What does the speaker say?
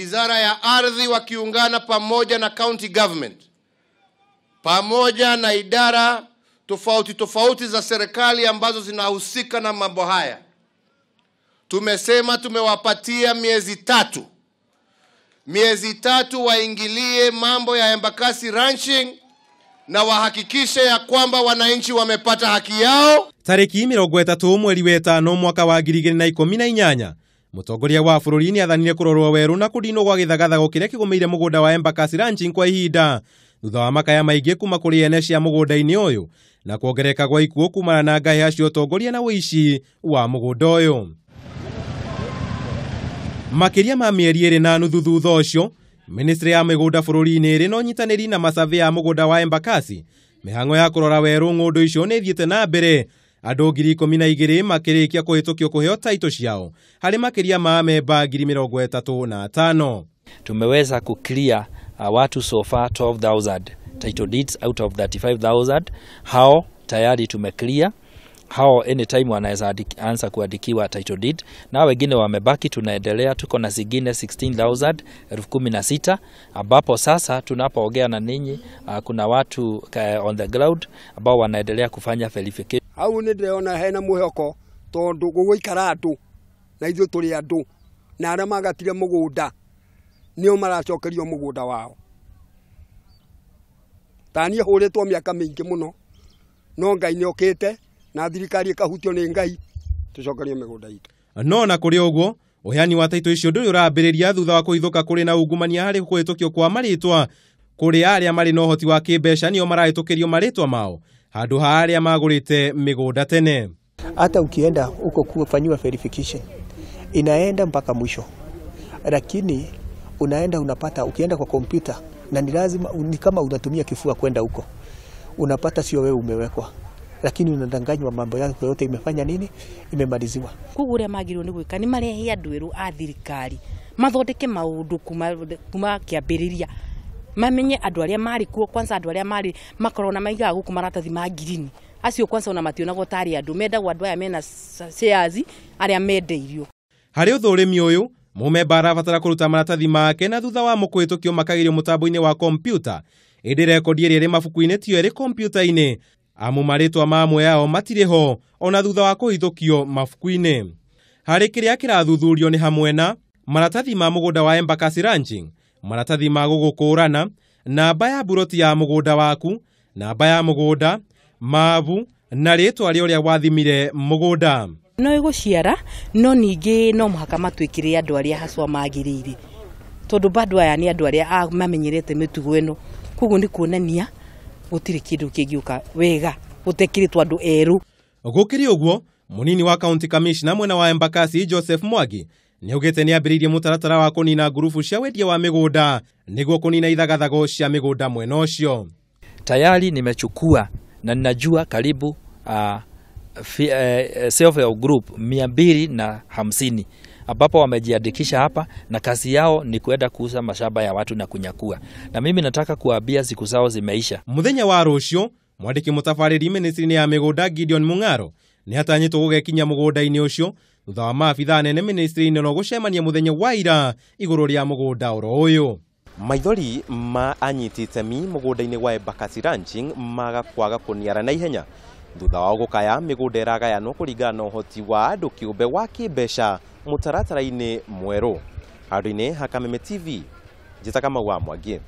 Wizara ya Ardhi wakiungana pamoja na county government pamoja na idara tofauti tofauti za serikali ambazo zinahusika na mambo haya, tumesema tumewapatia miezi 3. Miezi 3 waingilie mambo ya Embakasi Ranching na wahakikishe ya kwamba wananchi wamepata haki yao. Tariki 30 mweri wa 5 mwaka wa 2018 mutongoria wa bũrũri nĩathanire kũrorwo werũ na kũninwo gwa gĩthagathago kĩrĩa kĩgũmĩire mũgũnda wa Embakasi Ranching kwa ihinda thutha wa makaya maingĩ kuma kũrĩ ene cia mũgũnda-inĩ ũyũ na kuongereka gwa ikuũ kumana na ngahĩha cia ũtongoria na ũici wa mũgũnda ũyũ. Makĩria ma mĩeri 2.5 thutha ũcio, Ministry ya mĩgũnda bũrũri-inĩ ĩrĩ na ũnyitanĩri na masurvey ya mũgũnda wa Embakasi, mĩhang'o ya kũrora werũ ng'ũndũ icio nĩ ĩthiĩte na mbere, andũ 12,000 makĩrĩkia kũhĩtũkio kũheo taito ciao harĩ makĩria ma memba 35,000. Tumeweza kuclear watu so far 12,000 title deeds out of 35,000. Hao tayari tumeclear, hao anytime wanaweza anza kuandikiwa title deed, na wengine wamebaki. Tunaendelea, tuko na zingine 16,000 16,000, ambapo sasa tunapoongea na ninyi kuna watu on the ground ambao wanaendelea kufanya verification. Hau nĩ ndĩrona hena mwĩhoko tondũ gũgũikara andũ na ithuĩ tũrĩ andũ, na arĩa magatire mũgũnda nĩo maracokerio mũgũnda wao. Ta niĩ hũrĩtwo mĩaka mĩingĩ mũno, no Ngai nĩokĩte na thirikari ĩkahutio nĩ Ngai tũcokerio mĩgũnda itũ. No na kũrĩ ũguo, ũheani wa taito icio ndũrĩ ũrambĩrĩria thutha wa kũhithũka kũrĩ na ungumania harĩ kũhĩtũkio kwa marĩtwa kũrĩ arĩa marĩ na ũhoti wa kĩmbeca nĩo marahĩtũkĩrio marĩtwa mao handũ ha arĩa magũrĩte mĩgũnda tene. Hata ukienda huko kufanyiwa verification inaenda mpaka mwisho, lakini unaenda unapata, ukienda kwa kompyuta na ni lazima, ni kama unatumia kifua kwenda huko, unapata sio wewe umewekwa, lakini unadanganywa mambo yako yote imefanya nini, imemaliziwa. Koguo uria magirwo ni gwika ni marehe andu eru a thirikari mathondeke maundu kuma kiambiriria, mamenye andu aria mari kuo kwanza, andu aria mari makorwo na maigaga guku maratathi ma ngirini acio kwanza ona mationagwo tari andu mendagwo, andu aya mena shares aria mendeirio. Harĩ ũthũrĩmi ũyũ, mũmemba arabatara kũruta maratathi make na thutha wamo kũhĩtũkio makagĩrio mũtambo-inĩ wa kompyuta, ĩndĩ rekondi ĩrĩa ĩrĩ mabuku-inĩ tiyo ĩrĩ kompyuta-inĩ, amu marĩtwa mamwe yao matirĩ ho ona thutha wa kũhithũkio mabuku-inĩ. Harĩ kĩrĩa kĩrathuthurio nĩ hamwe na maratathi ma mũgũnda wa Embakasi Ranching, maratathi ma gũgũkũrana, namba ya buroti ya mũgũnda waku, namba ya mũgũnda, mabu na rĩtwa rĩa ũrĩa wathimire mũgũnda. No ĩgũciara, no ningĩ no mũhaka matuĩkire andũ arĩa haswa magĩrĩire, tondũ bado aya nĩ andũ arĩa mamenyerete mĩtugo ĩno, koguo nĩ kuonania gũtirĩ kĩndũ kĩngĩũka wega gũtekĩrĩtwo andũ erũ. Gũkĩrĩ ũguo, mũnini wa county commissioner mwena wa Embakasi Joseph Mwangi nĩaugĩte nĩambĩrĩirie mũtaratara wa kũnina ngurubu cia wendia wa mĩgũnda nĩguo kũnina ithagathago cia mĩgũnda mwena ũcio. Tayari nimechukua na ninajua karibu self help group 250 ambapo wamejiandikisha hapa, na kazi yao ni kuenda kuuza mashamba ya watu na kunyakua, na mimi nataka kuambia siku zao zimeisha. Muthenya wa rũciũ, mwandĩki mũtabarĩri ministry-inĩ ya mĩgũnda Gideon Mung'aro nĩatanyĩtwo gũgekinya mũgũnda-inĩ ũcio thutha wa maabithaa anene ministry-inĩ no gũcemania mũthenya wa ira igũrũ rĩa mũgũnda oro ũyũ. Maithori ma anyiti itemi mũgũnda-inĩ wa Embakasi Ranching maga kwaga kũniara na ihenya thutha wao gũkaya mĩgũnda ĩragayanwo kũringana na ũhoti wa andũ kĩũmbe wa kĩmbeca mũtaratara-inĩ mwerũ. Handũ-inĩ ha Kameme TV, njĩtaga Kamau wa Mwangi.